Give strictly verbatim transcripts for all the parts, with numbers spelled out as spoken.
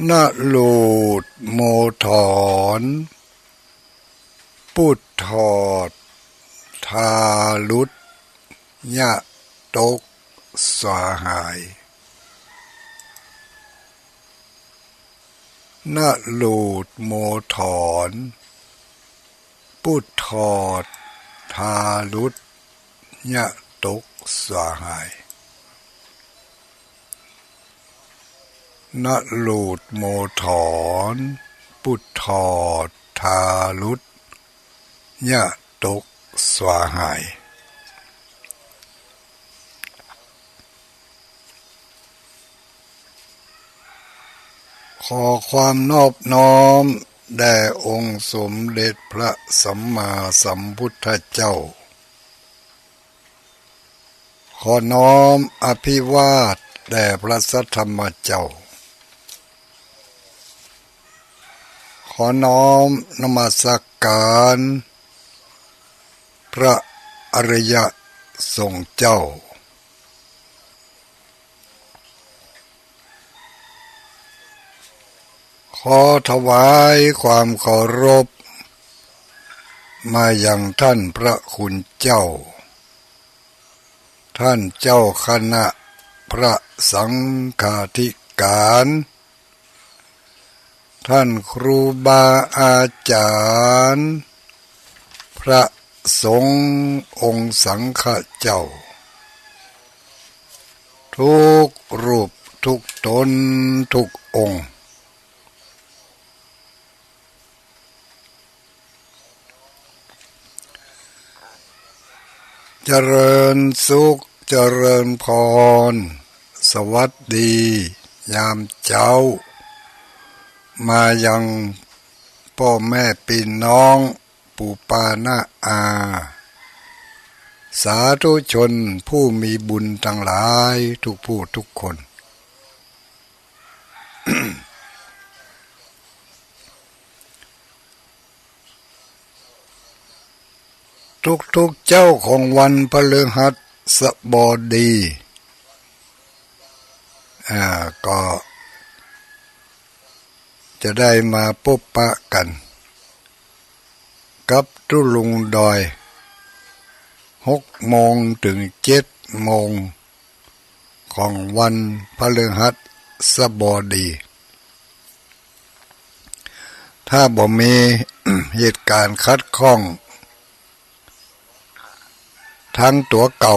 นรูดโมถอน ปุถอด ทารุต ยะตกสาหาย นรูดโมถอน ปุถอด ทารุต ยะตกสาหาย นรูดโมถอน ปุถอด ทารุต ยะตกสาหาย ขอความนอบน้อมแด่องค์สมเด็จพระสัมมาสัมพุทธเจ้า ขอน้อมอภิวาทแด่พระสัทธรรมเจ้า ขอน้อมนมัสการพระอริยสงฆ์เจ้า ขอถวายความเคารพมายังท่านพระคุณเจ้า ท่านเจ้าคณะพระสังฆาธิการ ท่านครูบาอาจารย์ พระสงฆ์องค์สังฆะเจ้า ทุกรูปทุกตนทุกองค์ เจริญสุข เจริญพร สวัสดี ยามเจ๊า มายังป้อแม่ปี้น้อง ปู่ป้าน้าอา สาธุชนผู้มีบุญตังหลายทุกผู้ทุกคน ทุกๆเจ๊าของวันพฤหัสบดี อ่า ก็จะได้มาปบปะกั๋น กับตุ๊ลุงดอย หกโมงเถิงเจ็ดโมง ของวันพฤหัสบดี ถ้าบ่มี เหตุก๋ารณ์ขัดข้อง ตังตั๋วเก่า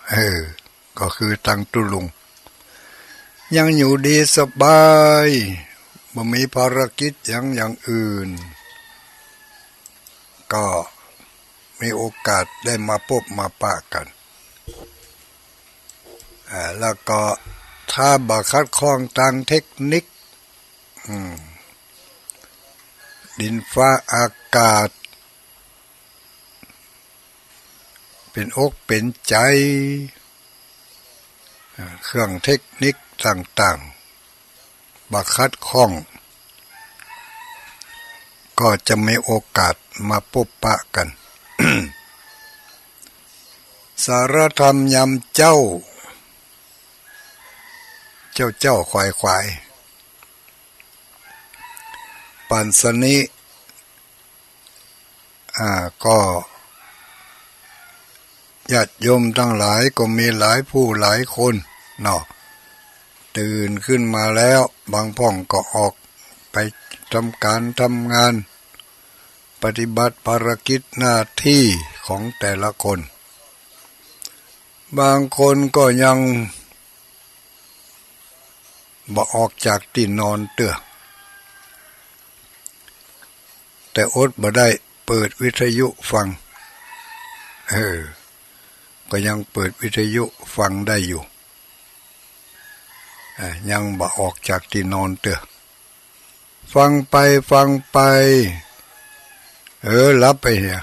เออ ก็คือตังตุ๊ลุง ยังอยู่ดีสบาย บ่มีภารกิจหยังอย่างอื่น ก็มีโอกาสได้มาปบมาปะกั๋น อ่า แล้วก็ถ้าบ่ขัดข้องตางเทคนิค อืม ดินฟ้าอากาศ เป๋นอกเป๋นใจ๋ อ่า เครื่องเทคนิคต่างๆ บ่ขัดข้อง ก็จะมีโอกาสมาปบปะกั๋น สารธรรมยามเจ๊า เจ๊าๆ ขวายๆ ปั๋นสะนี้ อ่า ก็ญาติโยมตังหลายก็มีหลายผู้หลายคนเนาะ ตื่นขึ้นมาแล้ว บางพ่องก็ออกไปทำก๋านทำงาน ปฏิบัติภารกิจหน้าตี้ของแต่ละคน บางคนก็ยังบ่ออกจากตี้นอนเตื้อ แต่อดบ่ได้เปิดวิทยุฟัง เออ ก็ยังเปิดวิทยุฟังได้อยู่ อ่า ยังบ่ออกจากตี้นอนเตื้อ ฟังไปฟังไป เออ หลับไปเหีย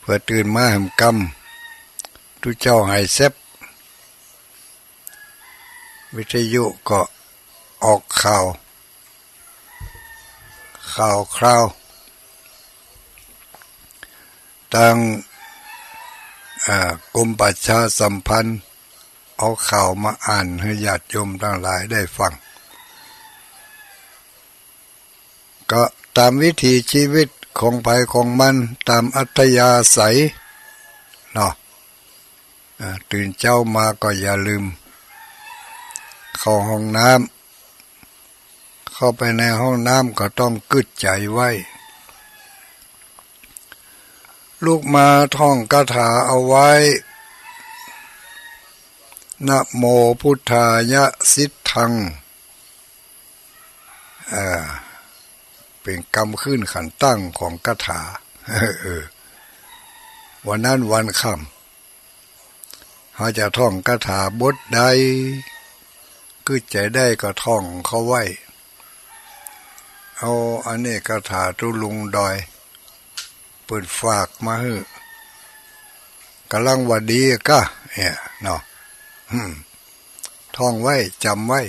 เปื้อตื่นมาแหมกำ ตุ๊เจ้าหายแซ็บ วิทยุก็ออกข่าว ข่าวคราว ตาง อ่า กรมประชาสัมพันธ์ เอาข่าวมาอ่านหื้อญาติโยมตังหลายได้ฟัง ก็ต๋ามวิถีชีวิตของใผของมัน ต๋ามอัธยาศัยเนาะ อ่า ตื่นเจ๊ามาก็อย่าลืมเข้าห้องน้ำ เข้าไปในห้องน้ำก็ต้องกึ๊ดใจ๋ไว้ ลุกมาท่องคาถาเอาไว้ นะโมพุทธายะสิทธัง เอ่อ เป๋นกำขึ้นขันตั้งของคาถา เออ วันนั้นวันค่ำ เฮาจะท่องคาถาบทใด กึ๊ดใจ๋ได้ก็ท่องเข้าไว้ เอาอันนี้คาถาตุ๊ลุงดอย เปิ้นฝากมาหื้อ ก่ำลังว่าดีก้า เนี่ยเนาะ อืม ท่องไว้ จ๋ำไว้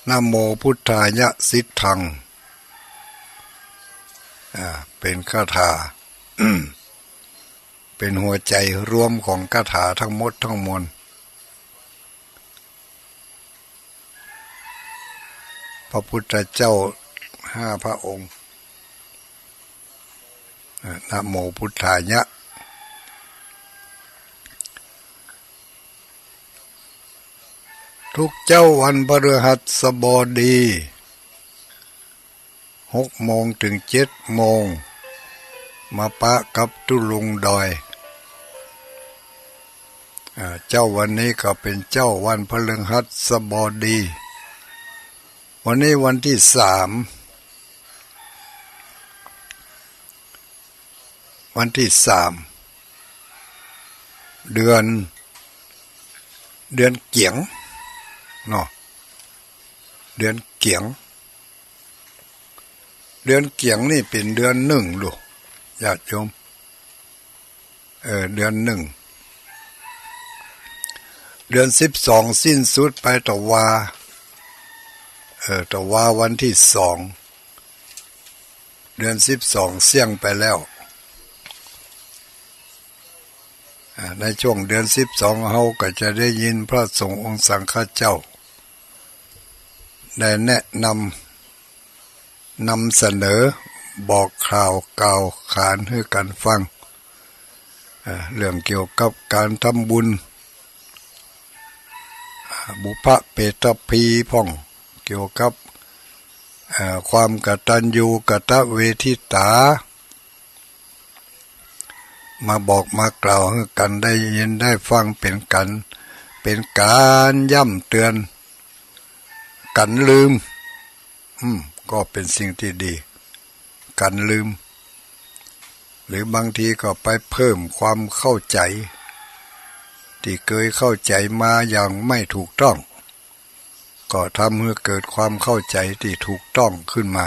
นะโมพุทธายะสิทธัง อ่า เป๋นคาถา เป๋นหัวใจ๋รวมของคาถาตังหมดตังมวล พระพุทธเจ้าห้าพระองค์ อ่า นะโมพุทธายะ ทุกเจ๊าวันพฤหัสบดี หกโมงเถิงเจ็ดโมง มาปะกับตุ๊ลุงดอย อ่า เจ๊าวันนี้ก็เป๋นเจ๊าวันพฤหัสบดี วันนี้วันตี้สาม วันตี้สาม เดือน เดือนเกี๋ยงเนาะ เดือนเกี๋ยง เดือนเกี๋ยงนี่เป๋นเดือนนึ่งลูก ญาติโยม เออ เดือนนึ่ง เดือนสิบสองสิ้นสุดไปตะวา เออ ตะวาวันตี้สอง เดือนสิบสองเสี้ยงไปแล้ว อ่า ในช่วงเดือนสิบสอง เฮาก็จะได้ยินพระสงฆ์องค์สังฆเจ้า ได้แนะนำ นำเสนอ บอกข่าว กล่าวขานหื้อกั๋นฟัง อ่า เรื่องเกี่ยวกับก๋านทำบุญ อ่า บุพเพสัตตาธิปไตยพ่อง เกี่ยวกับ อ่า ความกตัญญูกตเวทิตา มาบอกมากล่าวหื้อกั๋นได้ยินได้ฟัง เป๋นก๋าน เป๋นก๋านย้ำเตือน กั๋นลืม อืม ก็เป๋นสิ่งตี้ดี กั๋นลืม หรือบางทีก็ไปเพิ่มความเข้าใจ๋ ตี้เกยเข้าใจ๋มาอย่างไม่ถูกต้อง ก็ทำหื้อเกิดความเข้าใจ๋ตี้ถูกต้องขึ้นมา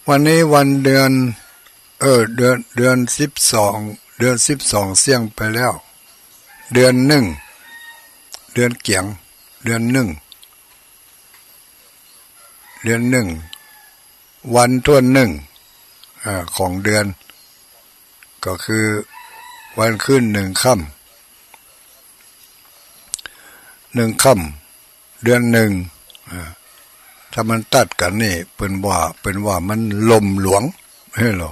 วันนี้วันเดือน เออ เดือน เดือนสิบสอง เดือนสิบสองเสี้ยงไปแล้ว เดือนนึ่ง เดือนเกี๋ยง เดือนนึ่ง เดือนนึ่ง วันถ้วนนึ่ง อ่า ของเดือน ก็คือวันขึ้นนึ่งค่ำ นึ่งค่ำ เดือนนึ่ง อ่า ถ้ามันตัดกั๋นนี่ เปิ้นว่า เปิ้นว่ามันล่มหลวง เฮ้ยเหรอ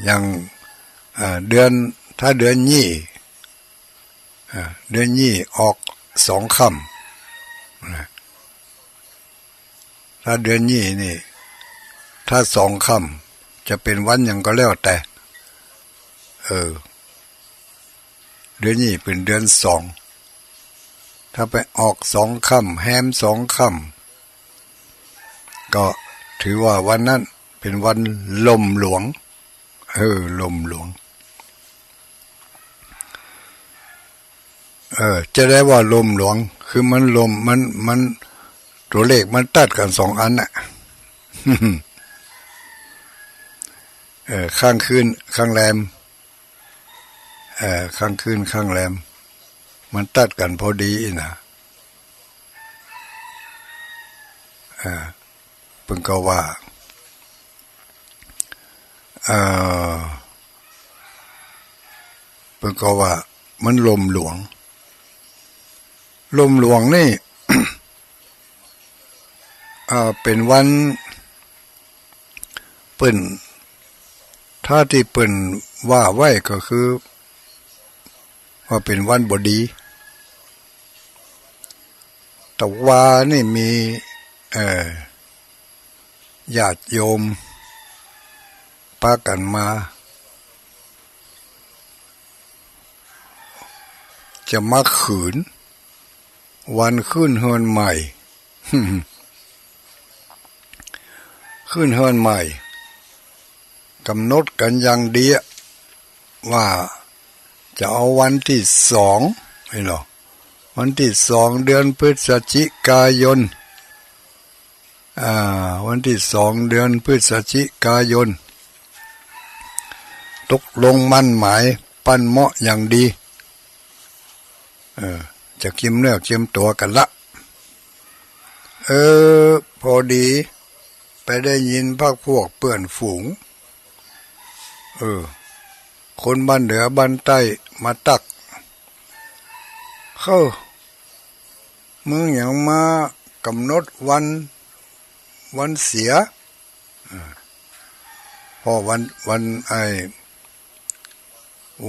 อย่าง อ่า เดือน ถ้าเดือนยี่ อ่า เดือนยี่ออกสองค่ำ นะ ถ้าเดือนยี่นี่ ถ้าสองค่ำ จะเป๋นวันหยังก็แล้วแต่ เออ เดือนยี่เป๋นเดือนสอง ถ้าไปออกสองค่ำ แฮมสองค่ำ ก็ถือว่าวันนั้นเป๋นวันล่มหลวง เออ ล่มหลวง เออ จะได้ว่าล่มหลวง คือมันล่ม มัน มัน ตั๋วเลขมันตัดกั๋นสองอันน่ะ เออ ข้างคืน ข้างแรม เออ ข้างคืน ข้างแรม มันตัดกั๋นพอดีนะ เออ เปิ้นก็ว่า เอ่อ ก็ว่ามันล่มหลวง ล่มหลวงนี่ อ่า เป๋นวัน เปิ้น ถ้าตี้เปิ้นว่าไว้ก็คือ ว่าเป๋นวันบ่ดี แต่ว่านี่มี เอ่อ ญาติโยมปากั๋นมา จะมาขึ้น วันขึ้นเฮือนใหม่ ขึ้นเฮือนใหม่ ก๋ำหนดกั๋นอย่างดีอะ ว่าจะเอาวันตี้สอง นี่เนาะ วันตี้สอง เดือนพฤศจิกายน อ่า วันตี้สอง เดือนพฤศจิกายน ตกลงหมั้นหมายปั้นเหมาะอย่างดี เออ จะเกียมเนื้อเกียมตั๋วกั๋นละ เออ พอดีไปได้ยินพรรคพวกเปื้อนฝูง เออ คนบ้านเหนือบ้านใต้มาตั๊ก เฮ้อ มึงหยังมาก๋ำหนดวัน วันเสีย เออ เพราะวัน วันไอ้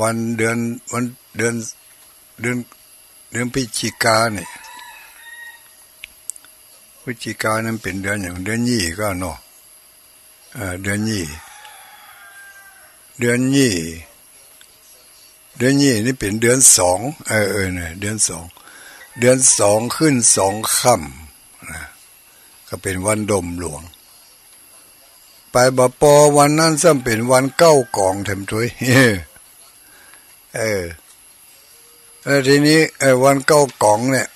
วันเดือน วันเดือน เดือน เดือนพฤศจิกานี่ พฤศจิกานั้นเป๋นเดือนหยัง เดือนยี่ก็เนาะ เออ เดือนยี่ เดือนยี่ เดือนยี่นี่เป๋นเดือนสอง เออ เออ เนี่ย เดือนสอง เดือนสองขึ้นสองค่ำนะ ก็เป๋นวันล่มหลวง ไปบ่ปอวันนั้นซ้ำเป๋นวันเก๊ากองแถมตวย เออ แล้วทีนี้ เออ วันเก๊ากองเนี่ย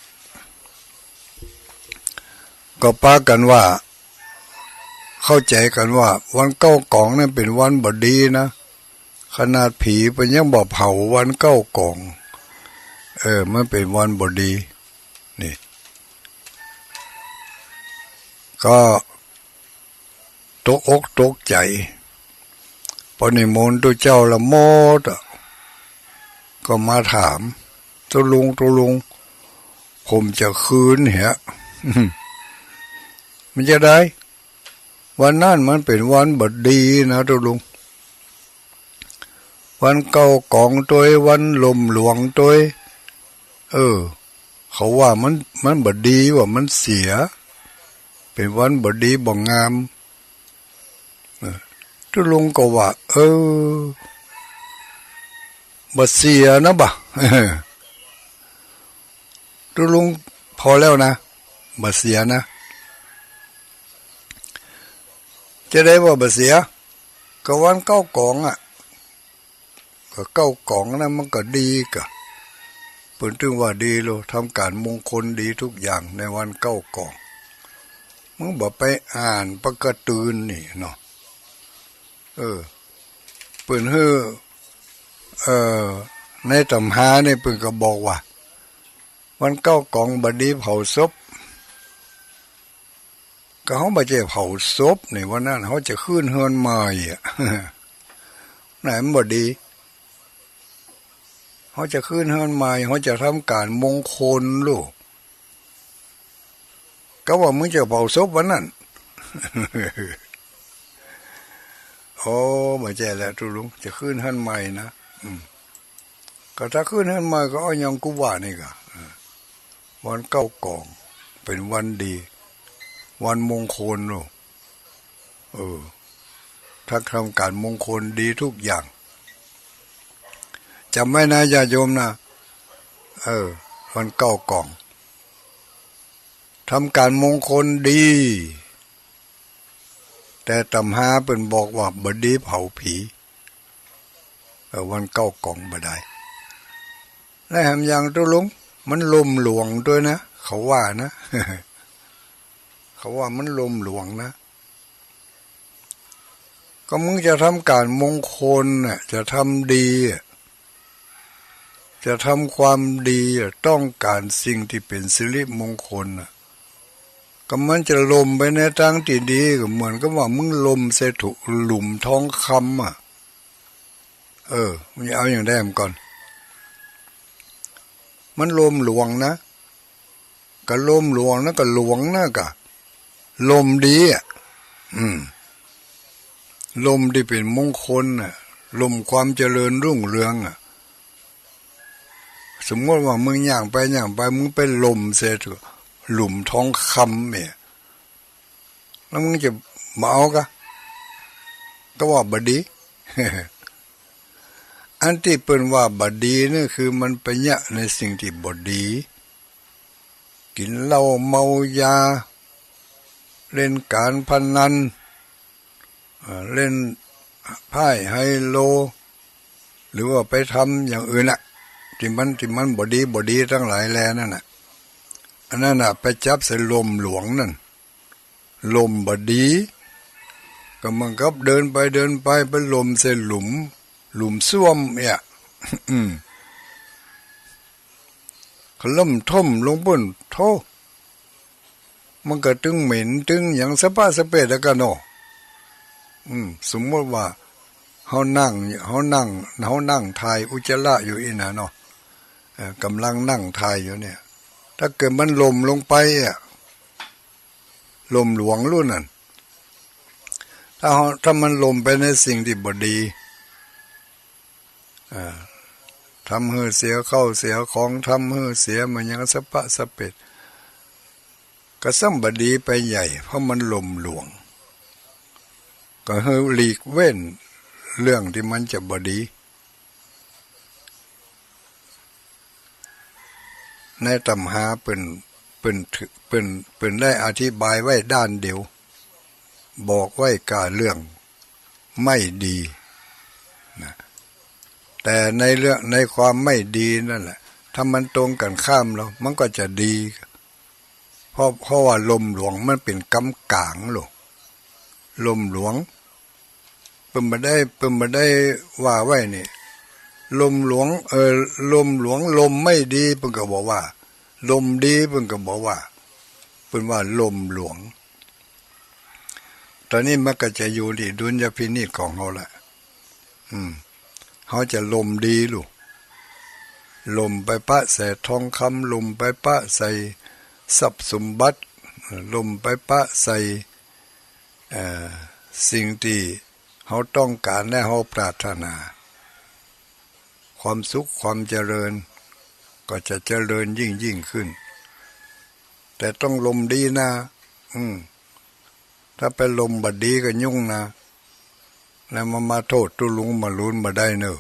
ก็ปากั๋นว่า เข้าใจ๋กั๋นว่า วันเก๊ากองเนี่ยเป๋นวันบ่ดีนะ ขนาดผีเปิ้นยังบ่เผาวันเก๊ากอง เออ มันเป๋นวันบ่ดี นี่ ก็ ตกอกตกใจ๋ ปอนิมนต์ตุ๊เจ้าละหมดอะ ก็มาถาม ตุ๊ลุง ตุ๊ลุง ผมจะคืนเหีย มันจะได้ วันนั้นมันเป๋นวันบ่ดีนะตุ๊ลุง วันเก๊ากองตวย วันล่มหลวงตวย เออ เขาว่ามัน มันบ่ดี ว่ามันเสีย เป๋นวันบ่ดีบ่งาม เออ ตุ๊ลุงก็ว่า เออ บ่เสียนะบ่ะ ตุ๊ลุง พอแล้วนะ บ่เสียนะ จะได้ว่าบ่เสีย ก็วันเก๊ากองอะ ก็เก๊ากองนะ มันก็ดีกะ เปิ้นตึงว่าดีโล ทำก๋านมงคลดีทุกอย่างในวันเก๊ากอง มึงบ่ไปอ่านปะกะตืนนี่เนาะ เออ เปิ้นหื้อ เอ่อ ในต๋ำรานี่เปิ้นก็บอกว่า วันเก๊ากองบ่ดีเผาศพ ก็เฮาบ่ใจ้เผาศพนี่ วันนั้นเฮาจะขึ้นเฮือนใหม่อะ ไหนมันบ่ดี เฮาจะขึ้นเฮือนใหม่ เฮาจะทำก๋านมงคลลูก ก็ว่ามึงจะเผาศพวันนั้น โอ้ บ่ใจ้แหละตุ๊ลุง จะขึ้นเฮือนใหม่นะ อืม ก็ถ้าขึ้นเฮือนใหม่ก็เอาอย่างกูว่านี่กะ เออ วันเก๊ากอง เป๋นวันดี วันมงคลลูก เออ ถ้าทำก๋านมงคลดีทุกอย่าง จ๋ำไว้นะญาติโยมนะ เออ วันเก๊ากอง ทำก๋านมงคลดี แต่ต๋ำราเปิ้นบอกว่าบ่ดีเผาผี เออ วันเก๊ากองบ่ได้ และแหมอย่างตุ๊ลุง มันล่มหลวงตวยนะ เขาว่านะ เขาว่ามันล่มหลวงนะ ก็มึงจะทำก๋านมงคลน่ะ จะทำดีอะ จะทำความดีอะ ต้องก๋านสิ่งตี้เป๋นสิริมงคลน่ะ ก็มันจะล่มไปในตางตี้ดี ก็เหมือนกับว่ามึงล่มใส่ถุ หลุมทองคำอะ เออ มึงจะเอาอย่างใดก่อน มันลมหลวงนะ ก็ลมหลวงนะ ก็หลวงนะ ก็ลมดีอะ อืม ลมตี้เป๋นมงคลน่ะ ลมความเจริญรุ่งเรืองอะ สมมติว่ามึงย่างไปย่างไป มึงไปลมใส่หลุมทองคำเนี่ย แล้วมึงจะบ่เอากา ก็ว่าบ่ดี อันตี้เปิ้นว่าบ่ดีนี่คือมันไปเยียะในสิ่งตี้บ่ดี กิ๋นเหล้าเมายา เล่นก๋านพนัน เอ่อ เล่นไพ่ไฮโล หรือว่าไปทำอย่างอื่นน่ะ ตี้มัน ตี้มันบ่ดี บ่ดีตังหลายแลนั่นน่ะ อันนั้นน่ะ ไปจับใส่ลมหลวงนั่น ลมบ่ดี ก็เหมือนกับเดินไปเดินไป ไปลมใส่หลุม หลุมส้วมเนี่ย อืม ก็ล่มท่มลงปุ้น โธ่ มันก็ตึงเหม็นตึงหยังสะปะสะเปดแล้วกั๋นเนาะ อืม สมมติว่าเฮานั่ง เฮานั่ง เฮานั่งถ่ายอุจจาระอยู่อี้นะเนาะ เอ่อ ก่ำลังนั่งถ่ายอยู่เนี่ย ถ้าเกิดมันลมลงไปอะ ลมหลวงลู่นนั่น ถ้าเฮา ถ้ามันลมไปในสิ่งตี้บ่ดี อ่า ทำหื้อเสียข้าวเสียของ ทำหื้อเสียมาหยังสะปะสะเปด ก็ซ้ำบ่ดีไปใหญ่ เพราะมันลมหลวง ก็หื้อหลีกเว้นเรื่องตี้มันจะบ่ดี ในตำราเปิ้น เปิ้นถือ เปิ้น เปิ้นได้อธิบายไว้ด้านเดียว บอกไว้ก้าเรื่องไม่ดีนะ แต่ในเรื่อง ในความไม่ดีนั่นแหละ ถ้ามันตรงกั๋นข้ามแล้ว มันก็จะดี เพราะ เพราะว่าลมหลวงมันเป๋นกำก๋างลูก ลมหลวง เปิ้นบ่ได้ เปิ้นบ่ได้ว่าไว้นี่ ลมหลวง เอ่อ ลมหลวง ลมไม่ดี เปิ้นก็บ่ว่า ลมดี เปิ้นก็บ่ว่า เปิ้นว่าลมหลวง ต๋อนนี้มันก็จะอยู่ตี้ดุลยพินิจของเฮาละ อืม เฮาจะลมดีลูก ลมไปปะใส่ทองคำ ลมไปปะใส่ทรัพย์สมบัติ ลมไปปะใส่ เอ่อ สิ่งตี้เฮาต้องก๋านและเฮาปรารถนา ความสุขความเจริญก็จะเจริญยิ่งๆ ขึ้น แต่ต้องลมดีนะ อืม ถ้าไปลมบ่ดีก็ยุ่งนะ แล้วมา มาโต้ษตุ๊ลุงมะลูนบ่ได้เน่อ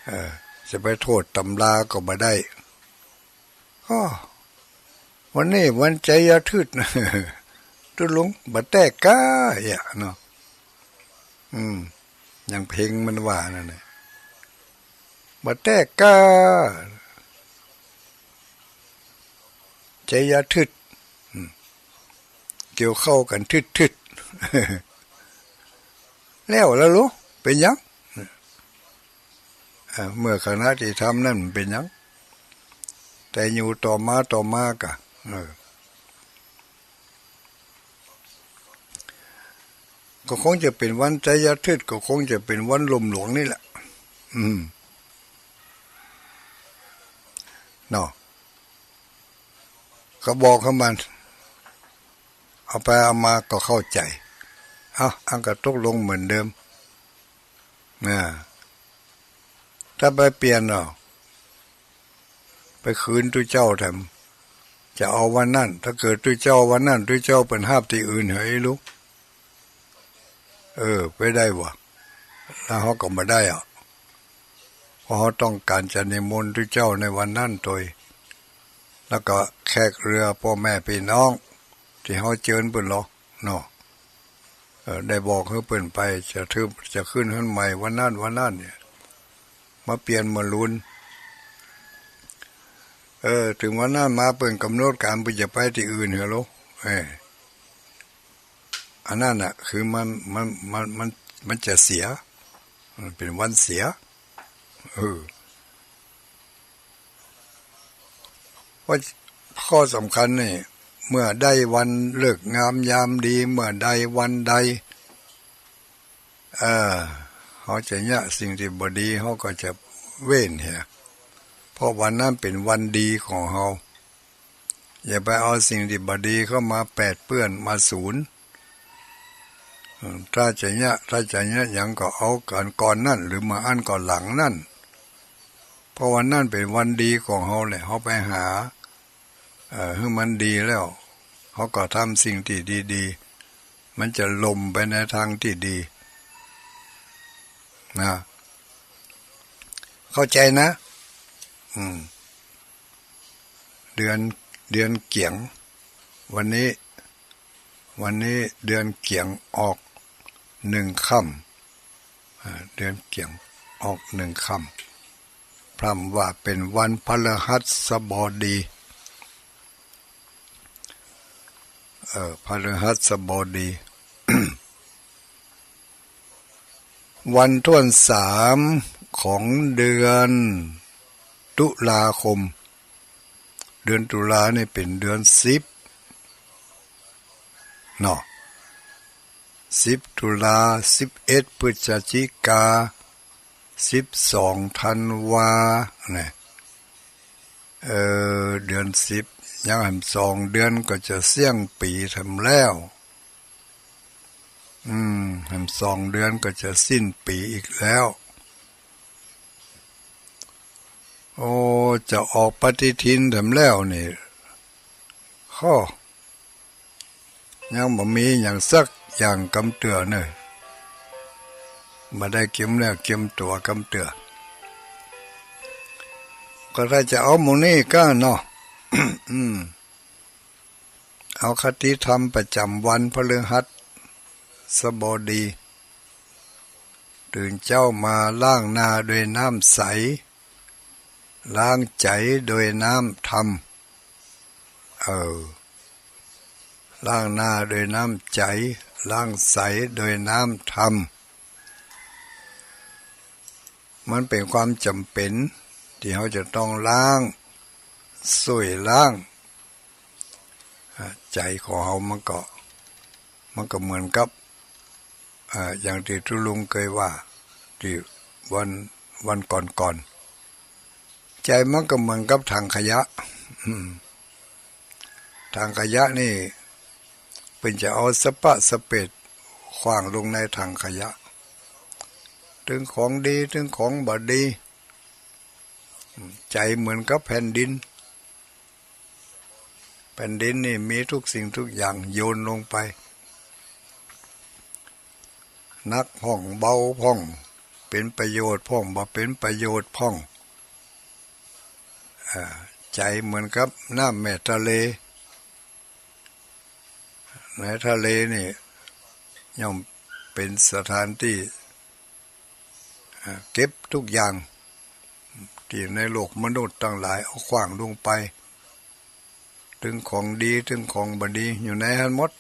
เออ จะไปโต้ษต๋ำราก็บ่ได้ อ้อ วันนี้วันไชยพฤกษ์นะ ตุ๊ลุงบ่แต๊ก้าเหียเนาะ อืม อย่างเพลงมันว่านั่นแหละ บ่แต๊ก้า ไชยพฤกษ์ อืม เกี่ยวเข้ากั๋นทึดๆ แล้ว แล้วลูก เป๋นหยัง อ่า เมื่อขณะตี้ทำนั้นมันเป๋นหยัง แต่อยู่ต่อมาต่อมาก่ะ เออ ก็คงจะเป๋นวันไชยพฤกษ์ ก็คงจะเป๋นวันลมหลวงนี่แหละ อืม เนาะ ก็บอกหื้อมัน เอาไปเอามาก็เข้าใจ๋ เอ้า อันก็ตกลงเหมือนเดิม อ่า ถ้าไปเปลี่ยนเนาะ ไปคืนตุ๊เจ้าแถม จะเอาวันนั้น ถ้าเกิดตุ๊เจ้าวันนั้น ตุ๊เจ้าเปิ้นฮาบตี้อื่นเหยลูก เออ ไปได้วะ แล้วเฮาก็บ่ได้อะ เพราะเฮาต้องก๋านจะนิมนต์ตุ๊เจ้าในวันนั้นโตย แล้วก็แขกเรือป้อแม่ปี้น้องตี้เฮาเจิญเปิ้นลอเนาะ เออ ได้บอกหื้อเปิ้นไป จะถือ จะขึ้นเฮือนใหม่วันนั้น วันนั้นเนี่ย มาเปลี่ยนมะลูน เออ เถิงวันนั้นมาเปิ้นก๋ำหนดก๋านเปิ้นจะไปตี้อื่นเหยลูก เออ อันนั้นน่ะ คือมัน มัน มัน มัน มันจะเสีย มันเป๋นวันเสีย เออ เพราะข้อสำคัญนี่ เมื่อได้วันฤกษ์งามยามดี เมื่อใดวันใด เออ เฮาจะเยียะสิ่งตี้บ่ดี เฮาก็จะเว้นเหีย เพราะวันนั้นเป๋นวันดีของเฮา อย่าไปเอาสิ่งตี้บ่ดีเข้ามาแปดเปื้อน มาสูญ อืม ถ้าจะเยียะ ถ้าจะเยียะหยังก็เอาอันก่อนนั้น หรือบ่อั้นก็หลังนั้น เพราะวันนั้นเป๋นวันดีของเฮาแหละ เฮาไปหา เอ่อ หื้อมันดีแล้ว เฮาก็ทำสิ่งตี้ดีๆ มันจะหล่มไปในตางตี้ดี นะ เข้าใจ๋นะ อืม เดือน เดือนเกี๋ยง วันนี้ วันนี้เดือนเกี๋ยงออกหนึ่งค่ำ อ่า เดือนเกี๋ยงออกหนึ่งค่ำ พร่ำว่าเป๋นวันพฤหัสบดี เออ พฤหัสบดี วันถ้วนสามของเดือนตุลาคม เดือนตุลานี่เป๋นเดือนสิบ เนาะ สิบตุลา สิบเอ็ดพฤศจิกา สิบสองธันวา นะ เออ เดือนสิบ ยังแหมสองเดือนก็จะเสี้ยงปี๋แถมแล้ว อืม แหมสองเดือนก็จะสิ้นปี๋อีกแล้ว โอ้ จะออกปฏิทินแถมแล้วนี่ ข้อ ยังบ่มีหยังสักอย่างกำเตื้อเน่อ บ่ได้เกียมเนื้อเกียมตั๋วกำเตื้อ ก็ถ้าจะเอาหมู่นี้ก้าเนาะ อืม เอาคติธรรมประจ๋ำวันพฤหัสบดี ตื่นเจ๊ามาล้างหน้าด้วยน้ำใส ล้างใจ๋ด้วยน้ำธรรม เออ ล้างหน้าด้วยน้ำใจ๋ ล้างใสด้วยน้ำธรรม มันเป๋นความจ๋ำเป๋นตี้เฮาจะต้องล้าง ซ่วยล้าง อ่า ใจ๋ของเฮามันก็ มันก็เหมือนกับ อ่า อย่างตี้ตุ๊ลุงเกยว่า ตี้วัน วันก่อนๆ ใจ๋มันก็เหมือนกับถังขยะ อืม ถังขยะนี่ เปิ้นจะเอาสะปะสะเปดขว้างลงในถังขยะ ตึงของดี ตึงของบ่ดี ใจ๋เหมือนกับแผ่นดิน แผ่นดินนี่มีทุกสิ่งทุกอย่างโยนลงไป หนักพ่อง เบาพ่อง เป๋นประโยชน์พ่อง บ่เป๋นประโยชน์พ่อง อ่า ใจ๋เหมือนกับน้ำแม่ทะเล ในทะเลนี่ย่อมเป๋นสถานตี้ อ่า เก็บทุกอย่าง ตี้ในโลกมนุษย์ตังหลายเอาขว้างลงไป ตึงของดี ตึงของบ่ดี อยู่ในหั้นหมด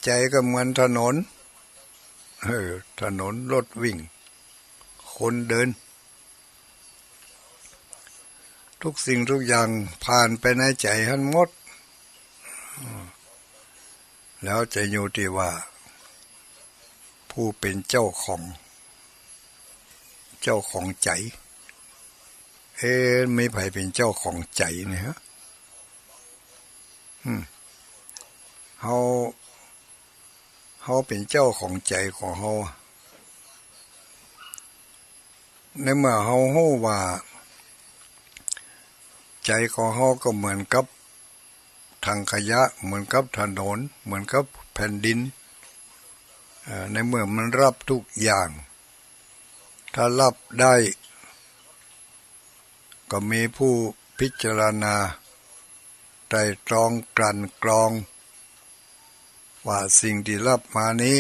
ใจ๋ก็เหมือนถนน เออ ถนน รถวิ่ง คนเดิน ทุกสิ่งทุกอย่างผ่านไปในใจ๋หั้นหมด แล้วจะอยู่ตี้ว่า ผู้เป๋นเจ้าของ เจ้าของใจ๋ เอ๊ะ มีใผเป๋นเจ้าของใจ๋เนี่ยฮะ อืม เฮา เฮาเป๋นเจ้าของใจ๋ของเฮา ในเมื่อเฮาฮู้ว่า ใจ๋ของเฮาก็เหมือนกับถังขยะ เหมือนกับถนน เหมือนกับแผ่นดิน เอ่อ ในเมื่อมันฮับทุกอย่าง ถ้าฮับได้ ก็มีผู้พิจารณา ไตร่ตรองกลั่นกรอง ว่าสิ่งตี้ฮับมานี้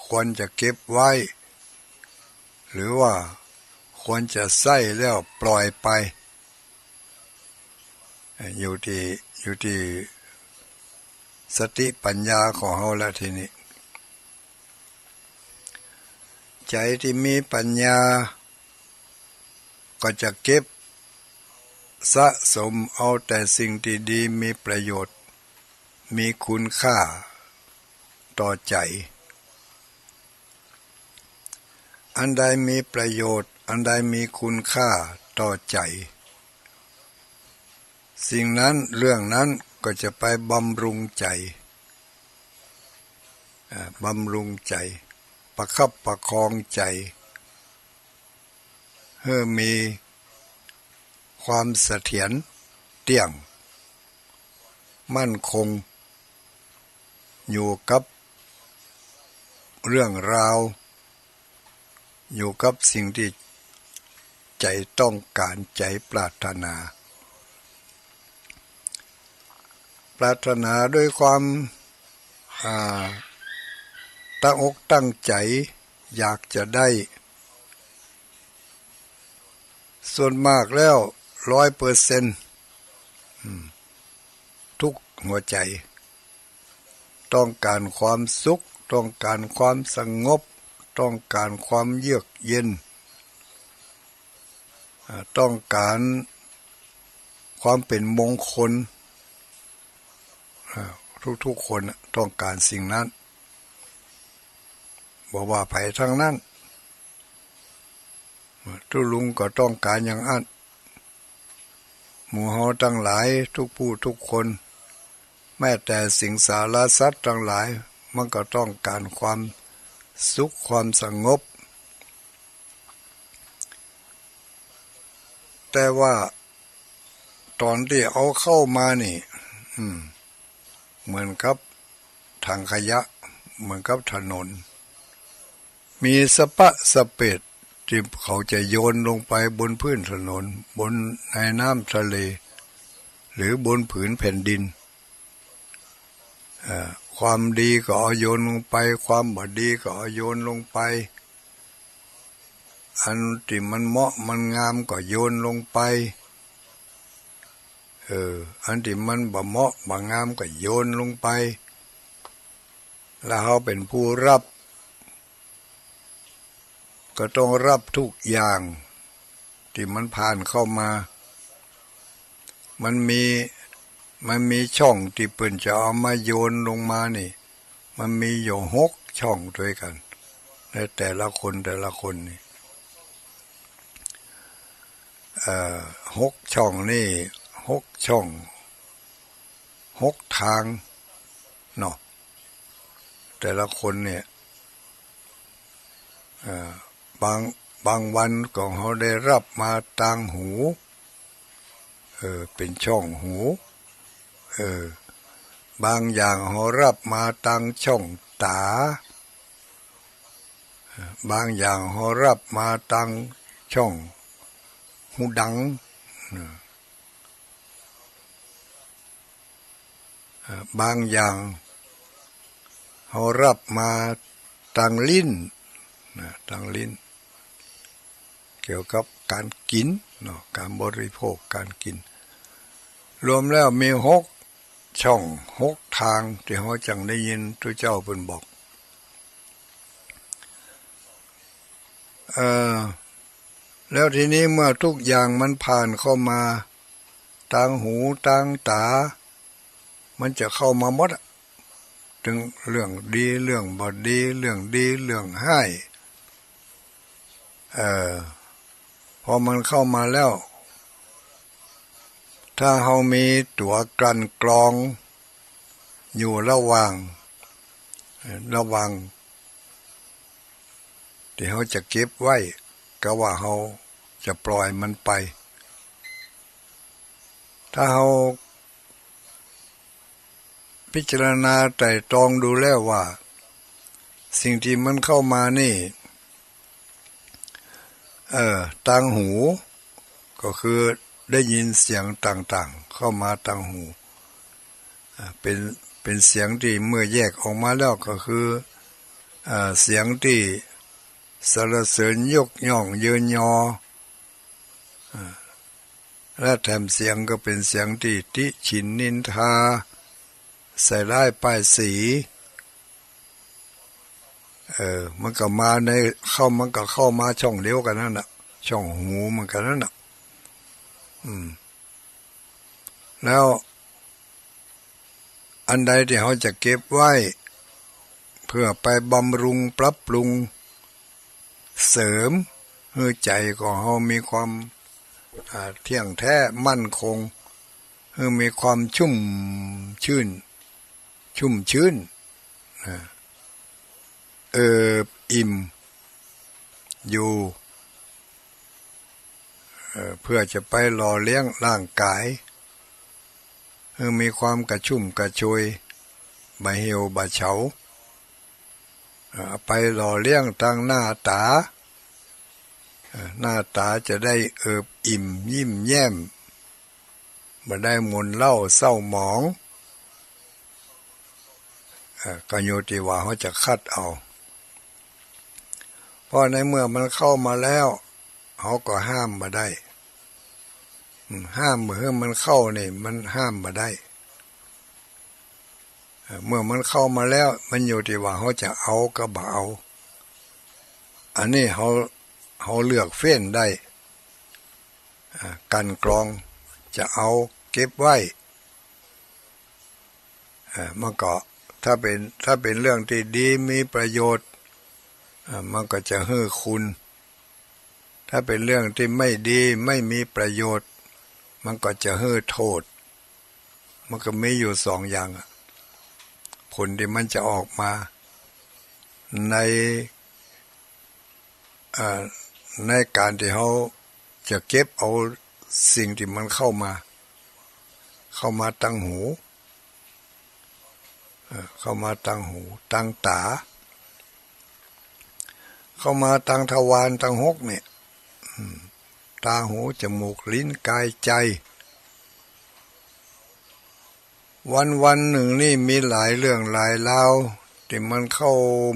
ควรจะเก็บไว้ หรือว่าควรจะใช้แล้วปล่อยไป อยู่ตี้ อยู่ตี้สติปัญญาของเฮาละทีนี้ ใจ๋ตี้มีปัญญา ก็จะเก็บสะสมเอาแต่สิ่งตี้ดีมีประโยชน์ มีคุณค่าต่อใจ๋ อันใดมีประโยชน์ อันใดมีคุณค่าต่อใจ๋ สิ่งนั้นเรื่องนั้นก็จะไปบำรุงใจ๋ อ่า บำรุงใจ๋ ประคับประคองใจ๋ หื้อมีความเสถียรเตี้ยง มั่นคง อยู่กับเรื่องราว อยู่กับสิ่งตี้ใจ๋ต้องก๋าน ใจ๋ปรารถนา ปรารถนาด้วยความ อ่า ตั้งอกตั้งใจ๋ อยากจะได้ ส่วนมากแล้ว ร้อยเปอร์เซ็นต์ อืม ทุกหัวใจ๋ ต้องก๋านความสุข ต้องก๋านความสงบ ต้องก๋านความเยือกเย็น อ่า ต้องก๋านความเป๋นมงคล อ่า ทุกๆ คนน่ะต้องก๋านสิ่งนั้น บ่ว่าใผตังนั้น ตุ๊ลุงก็ต้องก๋านอย่างอั้น หมู่เฮาตังหลายทุกผู้ทุกคน แม้แต่สิงสารสัตว์ตังหลาย มันก็ต้องก๋านความสุขความสงบ แต่ว่าต๋อนตี้เอาเข้ามานี่ อืม เหมือนกับถังขยะ เหมือนกับถนน มีสะปะสะเปดตี้เขาจะโยนลงไปบนพื้นถนน บนในน้ำทะเล หรือบนผืนแผ่นดิน เอ่อ ความดีก็เอาโยนลงไป ความบ่ดีก็เอาโยนลงไป อันตี้มันเหมาะมันงามก็โยนลงไป เออ อันตี้มันบ่เหมาะบ่งามก็โยนลงไป แล้วเฮาเป๋นผู้ฮับ ก็ต้องฮับทุกอย่างตี้มันผ่านเข้ามา มันมี มันมีช่องตี้เปิ้นจะเอามาโยนลงมานี่ มันมีอยู่หกช่องตวยกั๋น ในแต่ละคนแต่ละคนนี่ เอ่อ หกช่องนี่ หกช่อง หกตางเนาะ แต่ละคนเนี่ย เอ่อ บาง บางวันก็เฮาได้ฮับมาตางหู เออ เป๋นช่องหู เออ บางอย่างเฮาฮับมาตางช่องต๋า บางอย่างเฮาฮับมาตางช่องหูดัง เอ่อ บางอย่างเฮาฮับมาตางลิ้น นะ ตางลิ้น เกี่ยวกับก๋านกิ๋นเนาะ ก๋านบริโภค ก๋านกิ๋น รวมแล้วมีหกช่อง หกตางตี้เฮาจั่งได้ยินตุ๊เจ้าเปิ้นบอก เอ่อ แล้วทีนี้เมื่อทุกอย่างมันผ่านเข้ามา ตางหู ตางต๋า มันจะเข้ามาหมดอะ ตึงเรื่องดี เรื่องบ่ดี เรื่องดี เรื่องฮ้าย เอ่อ พอมันเข้ามาแล้ว ถ้าเฮามีตั๋วกลั่นกรองอยู่ระหว่าง เอ่อ ระหว่างตี้เฮาจะเก็บไว้ กับว่าเฮาจะปล่อยมันไป ถ้าเฮาพิจารณาไตร่ตรองดูแล้วว่า สิ่งตี้มันเข้ามานี่ เอ่อ ตางหู ก็คือได้ยินเสียงต่างๆ เข้ามาตางหู อ่า เป๋น เป๋นเสียงตี้เมื่อแยกออกมาแล้วก็คือ อ่า เสียงตี้สรรเสริญยกย่องเยินยอ อ่า และแถมเสียงก็เป๋นเสียงตี้ติฉินนินทา ใส่ร้ายป้ายสี เออ มันก็มาใน เข้า มันก็เข้ามาช่องเดียวกั๋นนั่นน่ะ ช่องหูเหมือนกั๋นนั่นน่ะ อืม แล้วอันใดตี้เฮาจะเก็บไว้ เพื่อไปบำรุงปรับปรุงเสริม หื้อใจ๋ของเฮามีความ อ่า เตี้ยงแต๊มั่นคง หื้อมีความชุ่มชื่น ชุ่มชื้น อ่า เอิบอิ่มอยู่ เอ่อ เปื้อจะไปหล่อเลี้ยงร่างก๋าย หื้อมีความกระชุ่มกระชวย บ่าเหี่ยวบ่าเฉา เอ่อ ไปหล่อเลี้ยงตางหน้าต๋า เอ่อ หน้าต๋าจะได้เอิบอิ่มยิ้มแย้ม บ่ได้หม่นเศร้าเศร้าหมอง เอ่อ ก็อยู่ตี้ว่าเฮาจะคัดเอา เพราะในเมื่อมันเข้ามาแล้ว เฮาก็ห้ามบ่ได้ อืม ห้ามบ่หื้อมันเข้านี่ มันห้ามบ่ได้ เอ่อ เมื่อมันเข้ามาแล้ว มันอยู่ตี้ว่าเฮาจะเอากับบ่เอา อันนี้เฮา เฮาเลือกเฟ้นได้ อ่า กลั่นกรอง จะเอาเก็บไว้ อ่า มันก็ ถ้าเป๋น ถ้าเป๋นเรื่องตี้ดีมีประโยชน์ อ่า มันก็จะหื้อคุณ ถ้าเป๋นเรื่องตี้ไม่ดีไม่มีประโยชน์ มันก็จะหื้อโต้ษ มันก็มีอยู่สองอย่างอะ ผลตี้มันจะออกมา ใน อ่า ในก๋านตี้เฮาจะเก็บเอาสิ่งตี้มันเข้ามา เข้ามาตางหู เอ่อ เข้ามาตางหู ตางต๋า เข้ามาตางทวารตางหกเนี่ย อืม ต๋า หู จมูก ลิ้น ก๋าย ใจ๋ วันๆ นึ่งนี่มีหลายเรื่องหลายราวตี้มันเข้า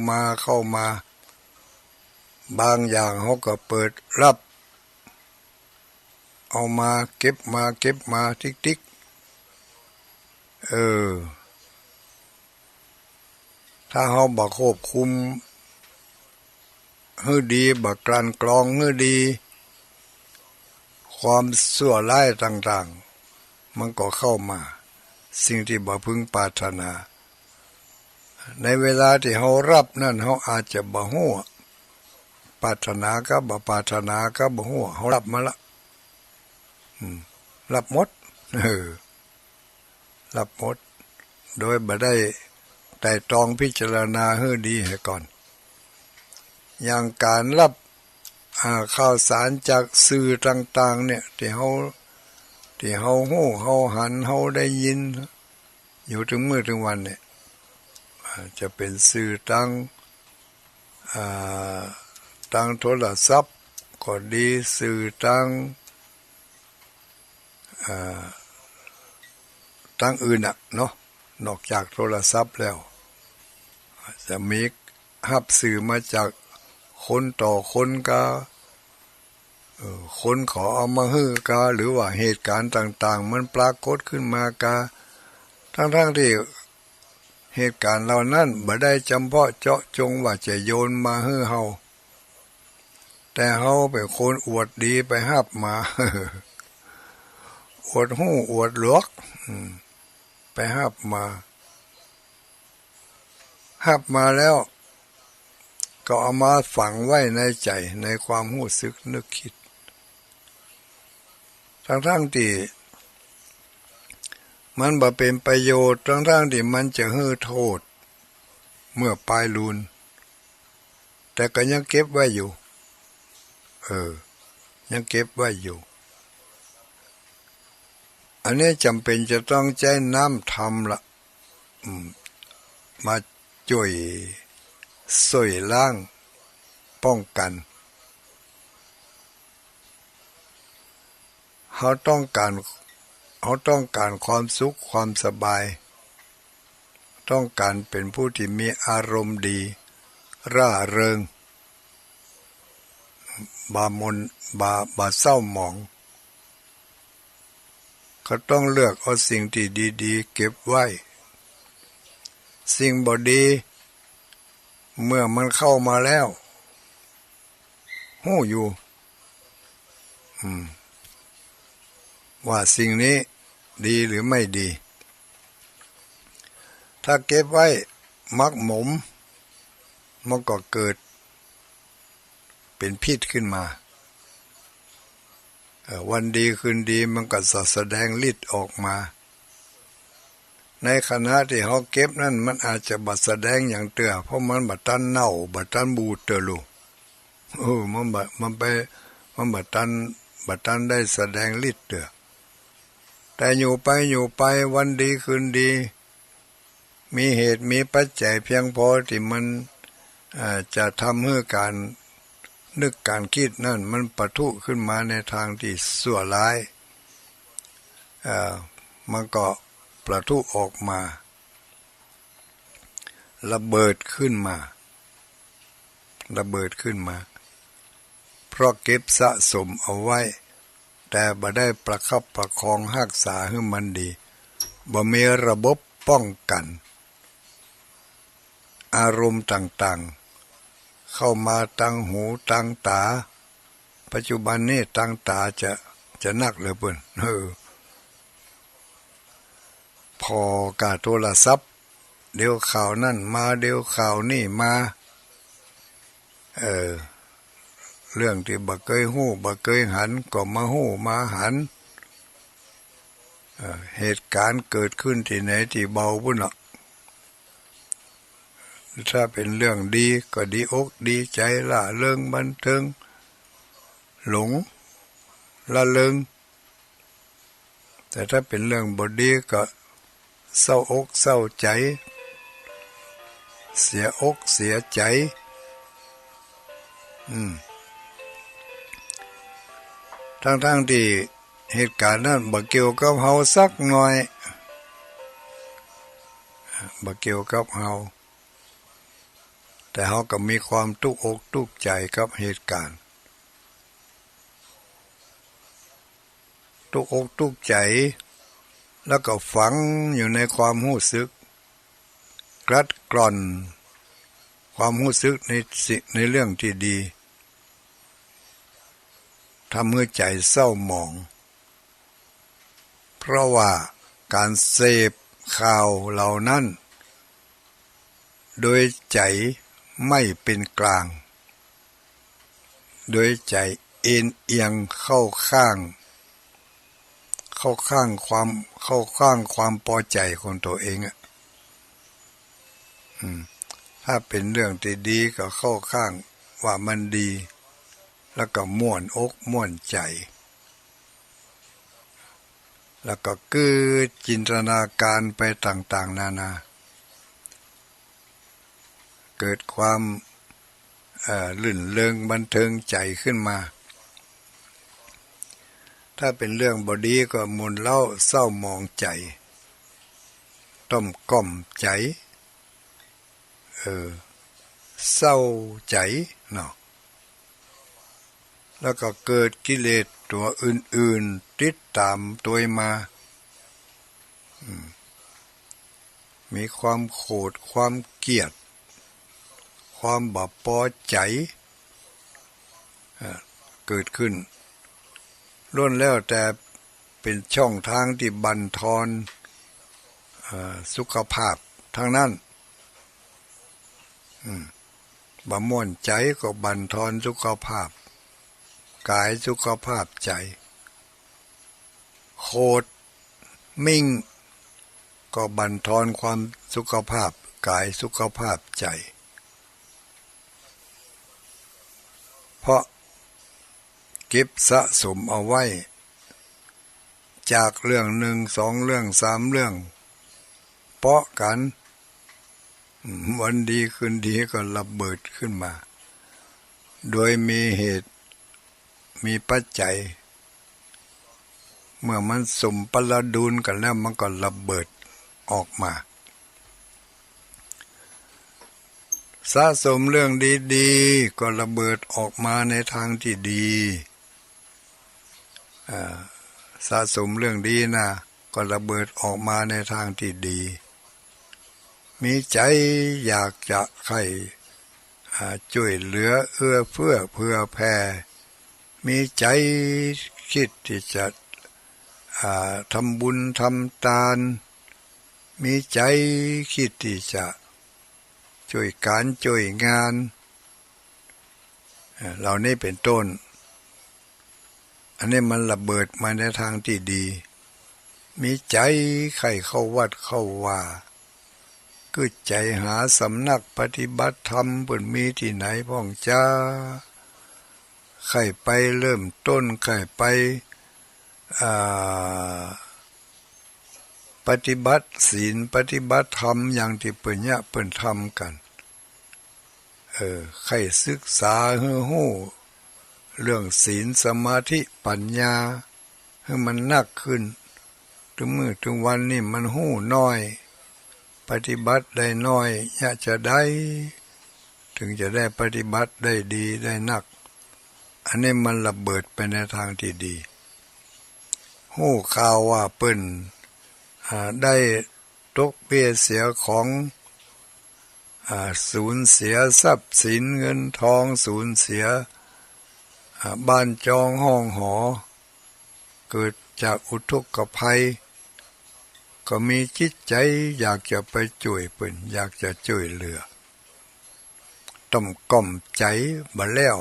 มา เข้ามา บางอย่างเฮาก็เปิดฮับ เอามา เก็บมา เก็บมาติ๊กๆ เออ ถ้าเฮาบ่ควบคุมหื้อดี บ่กลั่นกรองหื้อดี ความชั่วร้ายต่างๆ มันก็เข้ามา สิ่งตี้บ่พึงปรารถนา ในเวลาตี้เฮาฮับนั้น เฮาอาจจะบ่ฮู้ ปรารถนากับบ่ปรารถนากับบ่ฮู้ เฮาฮับมาละ อืม ฮับหมด เออ ฮับหมด โดยบ่ได้ไตร่ตรองพิจารณาหื้อดีเหียก่อน อย่างก๋านฮับ อ่า ข่าวสารจากสื่อต่างๆ เนี่ย ตี้เฮา ตี้เฮาฮู้ เฮาหัน เฮาได้ยิน อยู่เถิงมื้อเถิงวันเนี่ย อ่า จะเป๋นสื่อตาง อ่า ตางโทรศัพท์ก็ดี สื่อตาง อ่า ตางอื่นน่ะเนาะ นอกจากโทรศัพท์แล้ว จะมีฮับสื่อมาจากคนต่อคนกา เออ คนเขาเอามาหื้อกา หรือว่าเหตุก๋ารณ์ต่างๆ มันปรากฏขึ้นมากา ทั้งๆ ตี้เหตุก๋ารณ์เหล่านั้นบ่ได้จ๋ำเพาะเจาะจงว่าจะโยนมาหื้อเฮา แต่เฮาเป๋นคนอวดดีไปฮับมา อวดฮู้อวดหลวก อืม ไปฮับมา ฮับมาแล้ว ก็เอามาฝังไว้ในใจ๋ ในความฮู้สึกนึกกึ๊ด ทั้งๆ ตี้มันบ่เป๋นประโยชน์ ทั้งๆ ตี้มันจะหื้อโต้ษ เมื่อปายลูน แต่ก็ยังเก็บไว้อยู่ เออ ยังเก็บไว้อยู่ อันนี้จ๋ำเป๋นจะต้องใจ๊น้ำธรรมละ อืม มาจ้วย ซ่อยล้าง ป้องกั๋น เฮาต้องก๋าน เฮาต้องก๋านความสุขความสบาย ต้องก๋านเป๋นผู้ตี้มีอารมณ์ดี ร่าเริง บ่หม่น บ่ บ่เศร้าหมอง ก็ต้องเลือกเอาสิ่งตี้ดีๆ เก็บไว้ สิ่งบ่ดี เมื่อมันเข้ามาแล้ว ฮู้อยู่ อืม ว่าสิ่งนี้ดีหรือไม่ดี ถ้าเก็บไว้หมักหมม มันก็เกิดเป๋นพิษขึ้นมา อ วันดีคืนดีมันก็จะแสดงฤทธิ์ออกมา ในขณะตี้เฮาเก็บนั้นมันอาจจะบ่แสดงหยังเตื้อ เพราะมันบ่ตันเน่า บ่ตันบูดเตื้อลูก เออ มันบ่ มันไป มันบ่ตัน บ่ตันได้แสดงฤทธิ์เตื้อ แต่อยู่ไปอยู่ไปวันดีคืนดี มีเหตุมีปัจจัยเพียงพอตี้มัน เอ่อ จะทำหื้อก๋านนึกก๋านกึ๊ดนั้นมันปะทุขึ้นมาในตางตี้ซั่วร้าย เอ่อ มันก็ปะทุออกมา ระเบิดขึ้นมา ระเบิดขึ้นมา เพราะเก็บสะสมเอาไว้ แต่บ่ได้ประคับประคองฮักษาหื้อมันดี บ่มีระบบป้องกั๋น อารมณ์ต่างๆ เข้ามาตางหูตางต๋า ปัจจุบันนี้ตางต๋าจะ จะนักเหลือเปิ้น เออ ผ่อก้าโทรศัพท์ เดี๋ยวข่าวนั้นมา เดี๋ยวข่าวนี้มา เออ เรื่องตี้บ่เกยฮู้บ่เกยหันก็มาฮู้มาหัน เออ เหตุก๋ารณ์เกิดขึ้นตี้ไหนตี้เบาปู๊นเนาะ ถ้าเป๋นเรื่องดีก็ดีอกดีใจ๋ ร่าเริงบันเทิง หลงละเริง แต่ถ้าเป๋นเรื่องบ่ดีก็เศร้าอกเศร้าใจ๋ เสียอกเสียใจ๋ อืม ตังๆ ตี้เหตุก๋ารณ์นั้นบ่เกี่ยวกับเฮาสักหน่อย บ่เกี่ยวกับเฮา แต่เฮาก็มีความตุ๊กอกตุ๊กใจ๋กับเหตุก๋ารณ์ ตุ๊กอกตุ๊กใจ๋ แล้วก็ฝังอยู่ในความฮู้สึก กลั่นกรองความฮู้สึกในสิ่ง ในเรื่องตี้ดี ทำหื้อใจ๋เศร้าหมอง เพราะว่าก๋านเสพข่าวเหล่านั้น โดยใจ๋ไม่เป๋นกลาง โดยใจ๋เอนเอียงเข้าข้าง เข้าข้างความ เข้าข้างความปอใจ๋ของตั๋วเองอะ อืม ถ้าเป๋นเรื่องตี้ดีก็เข้าข้างว่ามันดี แล้วก็ม่วนอกม่วนใจ๋ แล้วก็เกิดจินตนาก๋ารณ์ไปต่างๆ นานา เกิดความ เอ่อ รื่นเริงบันเทิงใจ๋ขึ้นมา ถ้าเป๋นเรื่องบ่ดีก็หม่นเล้าเศร้าหมองใจ๋ ต้มก้อมใจ๋ เออ เศร้าใจ๋เนาะ แล้วก็เกิดกิเลสตั๋วอื่นๆ ติดต๋ามตวยมา อืม มีความโขด ความเกลียด ความบ่ปอใจ๋ เอ่อ เกิดขึ้น ล้วนแล้วแต่เป๋นช่องตางตี้บั่นทอน เอ่อ สุขภาพตังนั้น อืม บ่ม่วนใจ๋ก็บั่นทอนสุขภาพก๋าย สุขภาพใจ๋ โขด มิ่ง ก็บั่นทอนความสุขภาพก๋าย สุขภาพใจ๋ เพราะเก็บสะสมเอาไว้ จากเรื่องนึ่ง สองเรื่อง สามเรื่อง เปาะกั๋น วันดีคืนดีก็ระเบิดขึ้นมา โดยมีเหตุ มีปัจจัย เมื่อมันสมประดูลกั๋นแล้วมันก็ระเบิดออกมา สะสมเรื่องดีๆ ก็ระเบิดออกมาในตางตี้ดี อ่า สะสมเรื่องดีนะ ก็ระเบิดออกมาในตางตี้ดี มีใจ๋อยากจะใค่ อ่า จ้วยเหลือเอื้อเฟื้อเผื่อแผ่ มีใจ๋กึ๊ดตี้จะ อ่า ทำบุญทำตาน มีใจ๋กึ๊ดตี้จะจ้วยก๋านจ้วยงาน เอ่อ เหล่านี้เป๋นต้น อันนี้มันระเบิดมาในตางตี้ดี มีใจ๋ใค่เข้าวัดเข้าวา กึ๊ดใจ๋หาสำนักปฏิบัติธรรม เปิ้นมีตี้ไหนพ่องจา ใค่ไปเริ่มต้น ใค่ไป อ่า ปฏิบัติศีล ปฏิบัติธรรม อย่างตี้เปิ้นเยียะเปิ้นทำกั๋น เออ ใค่ศึกษาหื้อฮู้ เรื่องศีล สมาธิ ปั๋ญญา หื้อมันนักขึ้น ตึงมื้อตึงวันนี้มันฮู้น้อย ปฏิบัติได้น้อย เยียะจาใด เถิงจะได้ปฏิบัติได้ดีได้นัก อันนี้มันระเบิดไปในตางตี้ดี ฮู้ข่าวว่าเปิ้น อ่า ได้ตกเปี้ยเสียของ อ่า สูญเสียทรัพย์สินเงินทอง สูญเสีย อ่า บ้านจองห้องหอ เกิดจากอุทกภัย ก็มีจิตใจ๋อยากจะไปจ้วยเปิ้น อยากจะจ้วยเหลือ ต่อมก้อมใจ๋บ่าแล้ว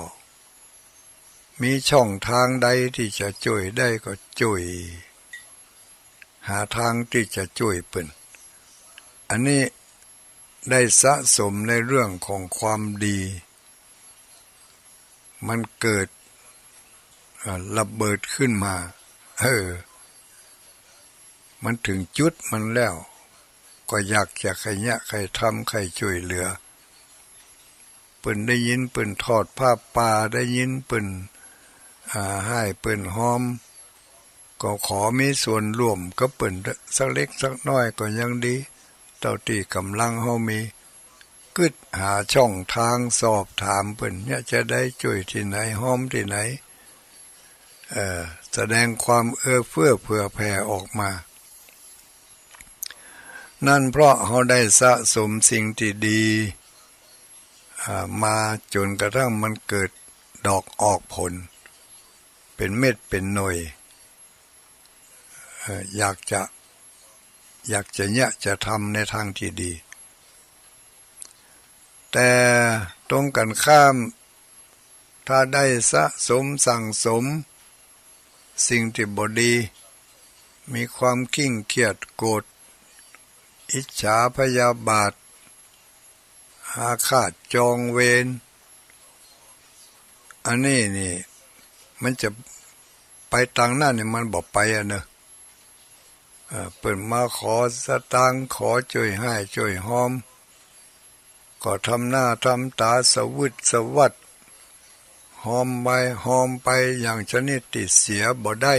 มีช่องตางใดตี้จะจ้วยได้ก็จ้วย หาตางตี้จะจ้วยเปิ้น อันนี้ได้สะสมในเรื่องของความดี มันเกิด เอ่อ ระเบิดขึ้นมา เออ มันเถิงจุดมันแล้ว ก็อยากจะใค่เยียะใค่ทำใค่จ้วยเหลือ เปิ้นได้ยินเปิ้นทอดผ้าป่า ได้ยินเปิ้น อ่า ฮ้ายเปิ้นฮอม ก็ขอมีส่วนร่วมกับเปิ้นสักเล็กสักน้อยก็ยังดี เต้าตี้ก๋ำลังเฮามี กึ๊ดหาช่องตางสอบถามเปิ้น เยียะจาใด จ้วยตี้ไหน ฮอมตี้ไหน เอ่อ แสดงความเอื้อเฟื้อเผื่อแผ่ออกมา นั้นเพราะเฮาได้สะสมสิ่งตี้ดี อ่า มาจ๋นกระทั่งมันเกิดดอกออกผล เป๋นเม็ดเป๋นหน่วย เอ่อ อยากจะ อยากจะเยียะจะทำในตางตี้ดี แต่ตรงกั๋นข้าม ถ้าได้สะสมสั่งสมสิ่งตี้บ่ดี มีความเคร่งเครียด โกรธ อิจฉา พยาบาท อาฆาต จองเวร อันนี้นี่ มันจะไปตางนั้นนี่ มันบ่ไปอะเนาะ เอ่อ เปิ้นมาขอสตางค์ ขอจ้วยฮ้ายจ้วยฮอม ก็ทำหน้าทำต๋าสะวึดสะวัด ฮอมไป ฮอมไปอย่างชนิดตี้เสียบ่ได้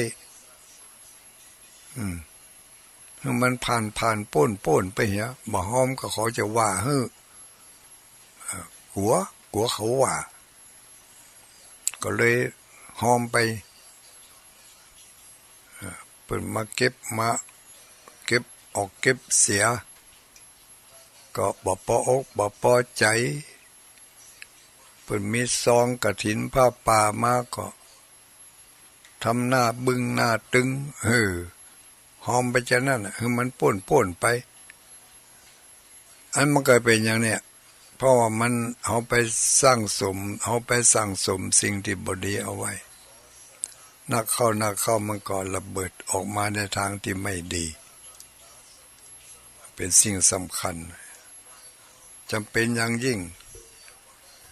อืม หื้อมันผ่านๆ ป๊นๆ ไปเหีย บ่ฮอมก็เขาจะว่าหื้อ เอ่อ กั๋ว กั๋วเขาว่า ก็เลยฮอมไป เอ่อ เปิ้นมาเก็บ มาเก็บออกเก็บเสีย ก็บ่ปออกบ่ปอใจ๋ เปิ้นมีซองกฐินผ้าป่ามาก็ ทำหน้าบึ้งหน้าตึง เออ ฮอมไปจานั้นน่ะ หื้อมันป๊นๆ ไป อันมันก็เป๋นอย่างเนี้ย เพราะว่ามัน เฮาไปสั่งสม เฮาไปสั่งสมสิ่งตี้บ่ดีเอาไว้ นักเข้า นักเข้า มันก็ระเบิดออกมาในตางตี้ไม่ดี เป๋นสิ่งสำคัญ จ๋ำเป๋นอย่างยิ่ง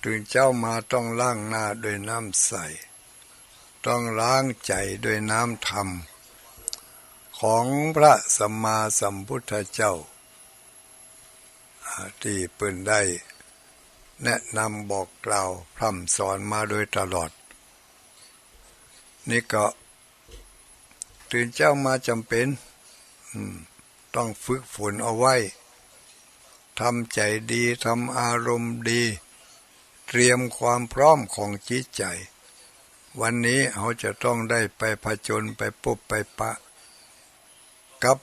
ตื่นเจ๊ามาต้องล้างหน้าด้วยน้ำใส ต้องล้างใจ๋ด้วยน้ำธรรม ของพระสัมมาสัมพุทธเจ้า อ่า ตี้เปิ้นได้แนะนำบอกกล่าวพร่ำสอนมาโดยตลอด นี่ก็ ตื่นเจ๊ามาจ๋ำเป๋น อืม ต้องฝึกฝนเอาไว้ ทำใจ๋ดี ทำอารมณ์ดี เตรียมความพร้อมของจิตใจ๋ วันนี้เฮาจะต้องได้ไปผจญ ไปปบไปปะ กับ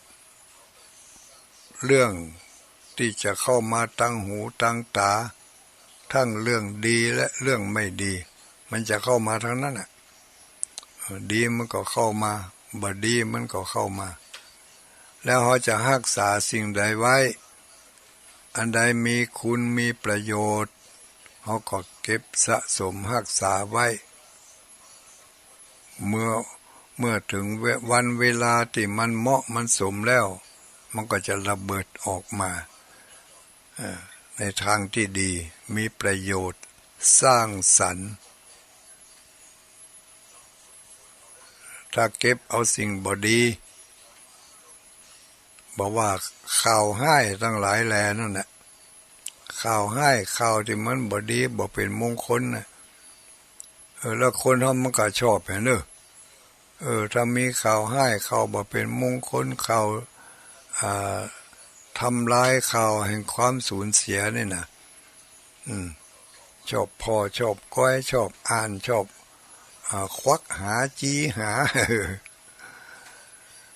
เรื่องตี้จะเข้ามาตางหูตางต๋า ตึงเรื่องดีและเรื่องไม่ดี มันจะเข้ามาตางนั้นน่ะ เออ ดีมันก็เข้ามา บ่ดีมันก็เข้ามา แล้วเฮาจะฮักษาสิ่งใดไว้ อันใดมีคุณมีประโยชน์ เฮาก็เก็บสะสมฮักษาไว้ เมื่อ เมื่อเถิงเว- วันเวลาตี้มันเหมาะมันสมแล้ว มันก็จะระเบิดออกมา เอ่อ ในตางตี้ดี มีประโยชน์ สร้างสรรค์ ถ้าเก็บเอาสิ่งบ่ดี บ่ว่าข่าวฮ้ายตังหลายแลนั่นแหละ ข่าวฮ้าย ข่าวตี้มันบ่ดี บ่เป๋นมงคลน่ะ เออ แล้วคนเฮามันก็ชอบหั้นเน่อ เออ ถ้ามีข่าวฮ้าย ข่าวบ่เป๋นมงคล ข่าว อ่า ทำลาย ข่าวแห่งความสูญเสียนี่นะ อืม ชอบผ่อ ชอบก๊อย ชอบอ่าน ชอบ อ่า ควักหา จี้หา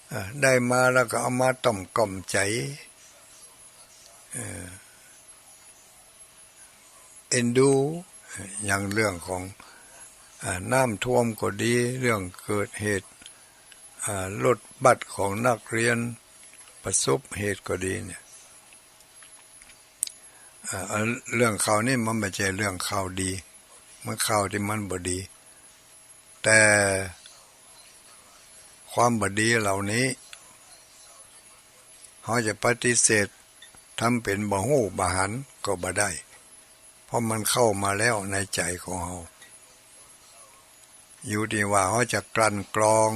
เออ ได้มาแล้วก็เอามาต้อมก้อมใจ๋ เออ เอ็นดู อย่างเรื่องของ อ่า น้ำท่วมก็ดี เรื่องเกิดเหตุ อ่า รถบัสของนักเรียนประสบเหตุก็ดีเนี่ย อ่า เรื่องข่าวนี้มันบ่ใจ้เรื่องข่าวดี มันข่าวตี้มันบ่ดี แต่ความบ่ดีเหล่านี้ เฮาจะปฏิเสธ ทำเป๋นบ่ฮู้บ่หันก็บ่ได้ เพราะมันเข้ามาแล้วในใจ๋ของเฮา อยู่ตี้ว่าเฮาจะกลั่นกรอง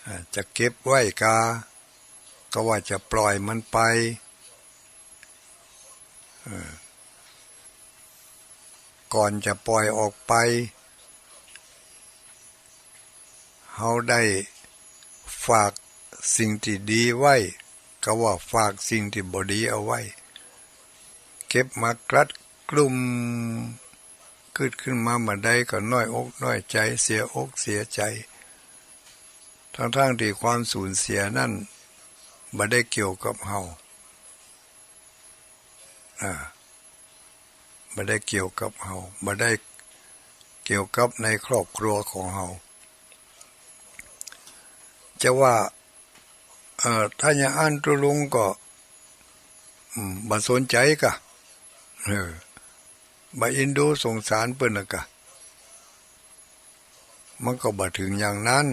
อ่า จะเก็บไว้กา ก็ว่าจะปล่อยมันไป เออ ก่อนจะปล่อยออกไป เฮาได้ฝากสิ่งตี้ดีไว้ ก็ว่าฝากสิ่งตี้บ่ดีเอาไว้ เก็บมากลั่นกลุ่ม กึ๊ดขึ้นมาบ่าใดก็น้อยอกน้อยใจ๋ เสียอกเสียใจ๋ ทั้งๆ ตี้ความสูญเสียนั้นบ่ได้เกี่ยวกับเฮา อ่า บ่ได้เกี่ยวกับเฮา บ่ได้เกี่ยวกับในครอบครัวของเฮา จะว่า เอ่อ ถ้าอย่างอั้นตุ๊ลุงก็ อืม บ่สนใจ๋กา เออ บ่เอ็นดูสงสารเปิ้นละกา มันก็บ่เถิงอย่างนั้น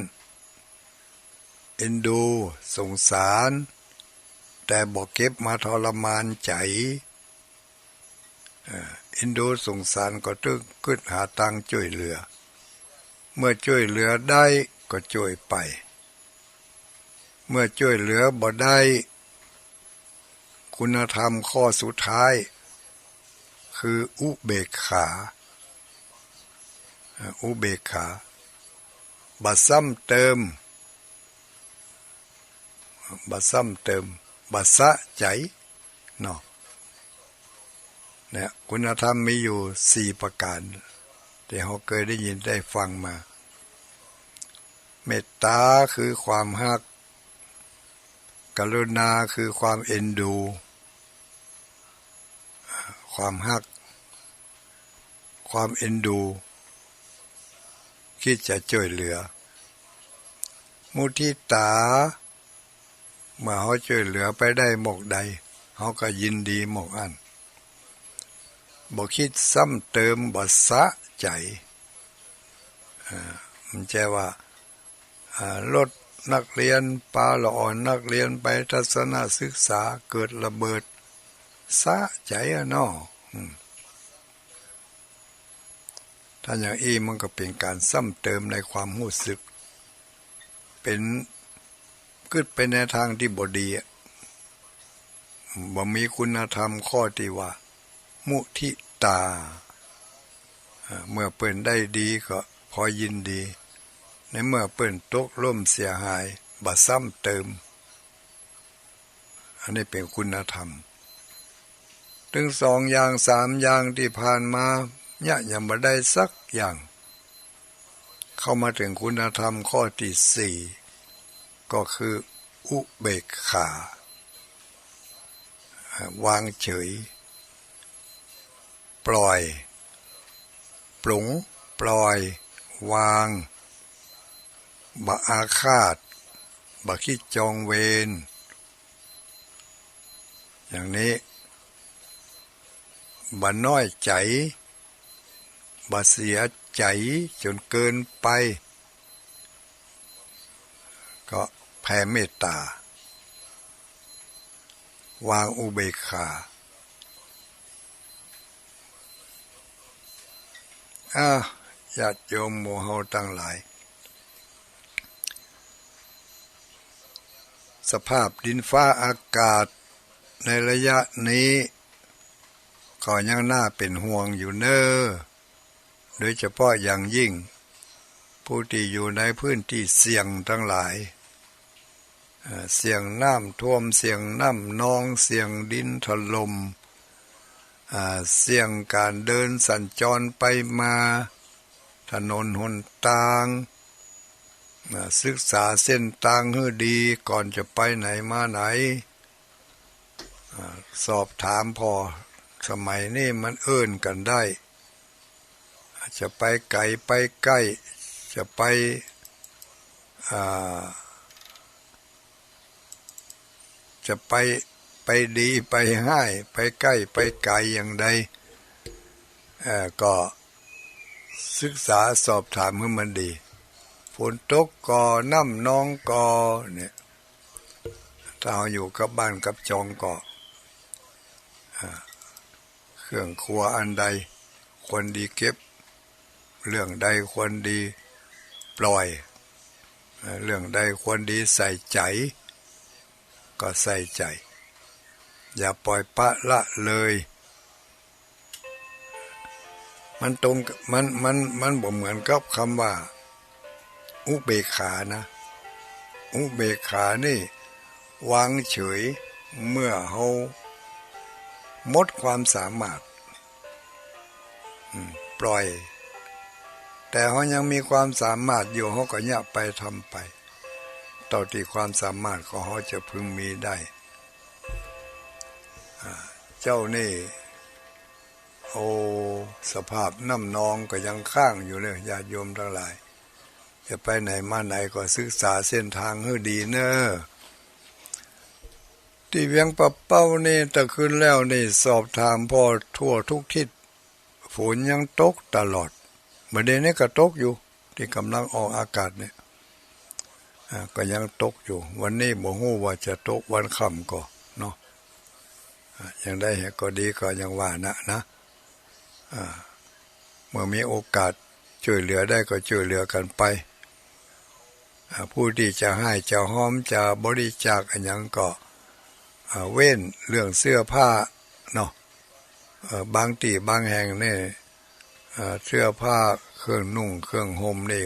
เอ็นดูสงสาร แต่บ่เก็บมาทรมานใจ๋ เอ่อ เอ็นดูสงสารก็ตึงกึ๊ดหาตางจ้วยเหลือ เมื่อจ้วยเหลือได้ก็จ้วยไป เมื่อจ้วยเหลือบ่ได้ คุณธรรมข้อสุดท้าย คืออุเบกขา เอ่อ อุเบกขา บ่ซ้ำเติม บ่ซ้ำเติม บ่สะใจ๋ เนาะ เนี่ย คุณธรรมมีอยู่สี่ประก๋าน ตี้เฮาเกยได้ยินได้ฟังมา เมตต๋าคือความฮัก กรุณาคือความเอ็นดู ความฮัก ความเอ็นดู กึ๊ดจะจ้วยเหลือ มุทิตา เมื่อเฮาจ้วยเหลือไปได้หมวกใด เฮาก็ยินดีหมวกอั้น บ่กึ๊ดซ้ำเติม บ่สะใจ๋ อ่า มันใจ้ว่า อ่า รถนักเรียน ปาละอ่อนนักเรียนไปทัศนศึกษา เกิดระเบิด สะใจ๋อะเนาะ อืม ถ้าอย่างอี้มันก็เป๋นก๋านซ้ำเติมในความฮู้สึก เป๋น กึ๊ดไปในตางตี้บ่ดีอะ บ่มีคุณธรรมข้อตี้ว่า มุทิตา อ่า เมื่อเปิ้นได้ดีก็พอยินดี ในเมื่อเปิ้นตกล้มเสียหาย บ่ซ้ำเติม อันนี้เป๋นคุณธรรม ตึงสองอย่างสามอย่างตี้ผ่านมาเนี่ยยังบ่ได้สักอย่าง เข้ามาเถิงคุณธรรมข้อตี้สี่ ก็คืออุเบกขา อ่า วางเฉย ปล่อย ปลง ปล่อย วาง บ่อาฆาต บ่กึ๊ดจองเวร อย่างนี้ บ่น้อยใจ๋ บ่เสียใจ๋จ๋นเกินไป ก็แผ่เมตต๋า วางอุเบกขา อ้าว ญาติโยมหมู่เฮาตังหลาย สภาพดินฟ้าอากาศในระยะนี้ ก็ยังน่าเป๋นห่วงอยู่เน้อ โดยเฉพาะอย่างยิ่ง ผู้ตี้อยู่ในพื้นตี้เสี่ยงตังหลาย เอ่อ เสี่ยงน้ำท่วม เสี่ยงน้ำนอง เสี่ยงดินถล่ม อ่า เสี่ยงก๋านเดินสัญจรไปมา ถนนหนตาง อ่า ศึกษาเส้นตางหื้อดีก่อนจะไปไหนมาไหน อ่า สอบถามผ่อ สมัยนี้มันเอิ้นกั๋นได้ จะไปไก๋ไปใก้ จะไป อ่า จะไป ไปดีไปฮ้าย ไปใก้ไปไก๋อย่างใด เอ่อ ก็ศึกษาสอบถามหื้อมันดี ฝนตกก่อ น้ำนองก่อ เนี่ย ถ้าเฮาอยู่กับบ้านกับจองก่อ อ่า เครื่องครัวอันใดควรดีเก็บ เรื่องใดควรดีปล่อย เอ่อ เรื่องใดควรดีใส่ใจ๋ ก็ใส่ใจ๋ อย่าปล่อยปละละเลย มันตรง มัน มัน มันบ่เหมือนกับกำว่า อุเบกขานะ อุเบกขานี่วางเฉยเมื่อเฮาหมดความสามารถ อืม ปล่อย แต่เฮายังมีความสามารถอยู่ เฮาก็เยียะไปทำไป เต้าตี้ความสามารถของเฮาจะพึงมีได้ อ่า เจ้านี่ โอ้ สภาพน้ำนองก็ยังค้างอยู่เลย ญาติโยมตังหลาย จะไปไหนมาไหนก็ศึกษาเส้นตางหื้อดีเน้อ ตี้เวียงป่าเป้านี่ตะคืนแล้วนี่สอบถามผ่อทั่วกู้ทิศ ฝนยังตกตลอด บ่าเดี่ยวนี้ก็ตกอยู่ ตี้ก่ำลังออกอากาศเนี่ย อ่า ก็ยังตกอยู่ วันนี้บ่ฮู้ว่าจะตกวันค่ำก่อเนาะ อ่า อย่างใดก็ดีก็อย่างว่านะ นะ อ่า เมื่อมีโอกาสจ้วยเหลือได้ก็จ้วยเหลือกั๋นไป อ่า ผู้ตี้จะฮ้ายจะฮอมจะบริจาคอะหยังก็ อ่า เว้นเรื่องเสื้อผ้าเนาะ เอ่อ บางตี้บางแห่งนี่ เอ่อ เสื้อผ้าเครื่องนุ่งเครื่องห่มนี่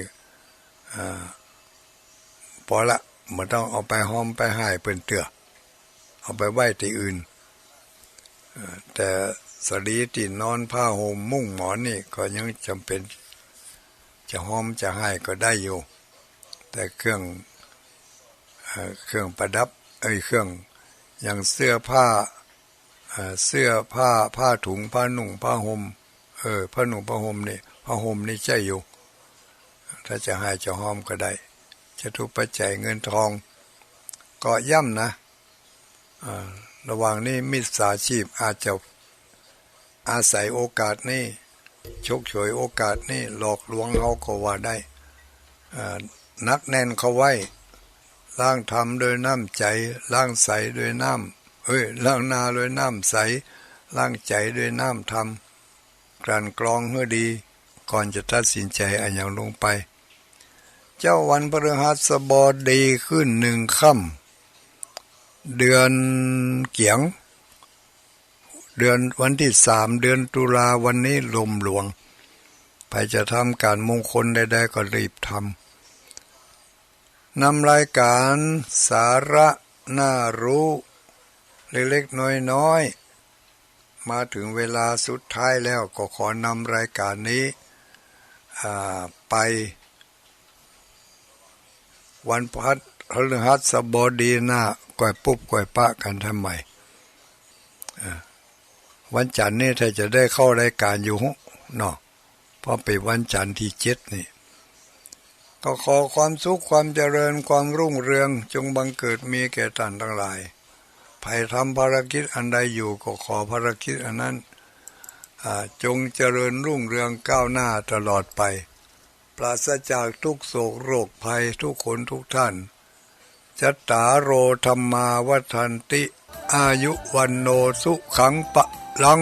อ่า ปอละ บ่ต้องเอาไปฮอมไปฮ้ายเปิ้นเตื้อ เอาไปไว้ตี้อื่น เอ่อ แต่สะหลีตี้นอนผ้าห่มมุ้งหมอนนี่ก็ยังจ๋ำเป๋น จะฮอมจะฮ้ายก็ได้อยู่ แต่เครื่อง เอ่อ เครื่องประดับ เอ้ย เครื่อง อย่างเสื้อผ้า เอ่อ เสื้อผ้า ผ้าถุง ผ้านุ่งผ้าห่ม เออ ผ้านุ่งผ้าห่มนี่ ผ้าห่มนี่ใจ๊อยู่ ถ้าจะฮ้ายจะฮอมก็ได้ จตุปัจจัยเงินทอง ก็ย้ำนะ อ่า ระหว่างนี้มิจฉาชีพอาจจะอาศัยโอกาสนี้ ฉกฉวยโอกาสนี้หลอกลวงเฮาก็ว่าได้ อ่า หนักแน่นเข้าไว้ ล้างธรรมด้วยน้ำใจ๋ ล้างใสด้วยน้ำ เอ้ย ล้างหน้าด้วยน้ำใส ล้างใจ๋ด้วยน้ำธรรม กลั่นกรองหื้อดี ก่อนจะตัดสินใจ๋อะหยังลงไป เจ๊าวันพฤหัสบดีขึ้นหนึ่งค่ำ เดือนเกี๋ยง เดือน วันตี้สาม เดือนตุลา วันนี้ลมหลวง ใผจะทำก๋านมงคลใดๆ ก็รีบทำ นำรายก๋านสาระน่าฮู้เล็กๆ น้อยๆ มาเถิงเวลาสุดท้ายแล้ว ก็ขอนำรายก๋านนี้ อ่า ไป วันพฤหัส พฤหัสบดีหน้า ก่อยปุ๊บก่อยปะกั๋นทำใหม่ อ่า วันจันทร์นี่ถ้าจะได้เข้ารายก๋านอยู่เนาะ เพราะเป๋นวันจันทร์ตี้เจ็ดนี่ ก็ขอความสุขความเจริญความรุ่งเรืองจงบังเกิดมีแก่ต้านตังหลาย ใผทำภารกิจอันใดอยู่ก็ขอภารกิจอันนั้น อ่า จงเจริญรุ่งเรืองก้าวหน้าตลอดไป ปราศจากทุกข์โศกโรคภัย ทุกคนทุกท่าน จัตตาโร ธัมมา วัฑฒันติ อายุ วัณโณ สุขัง พลัง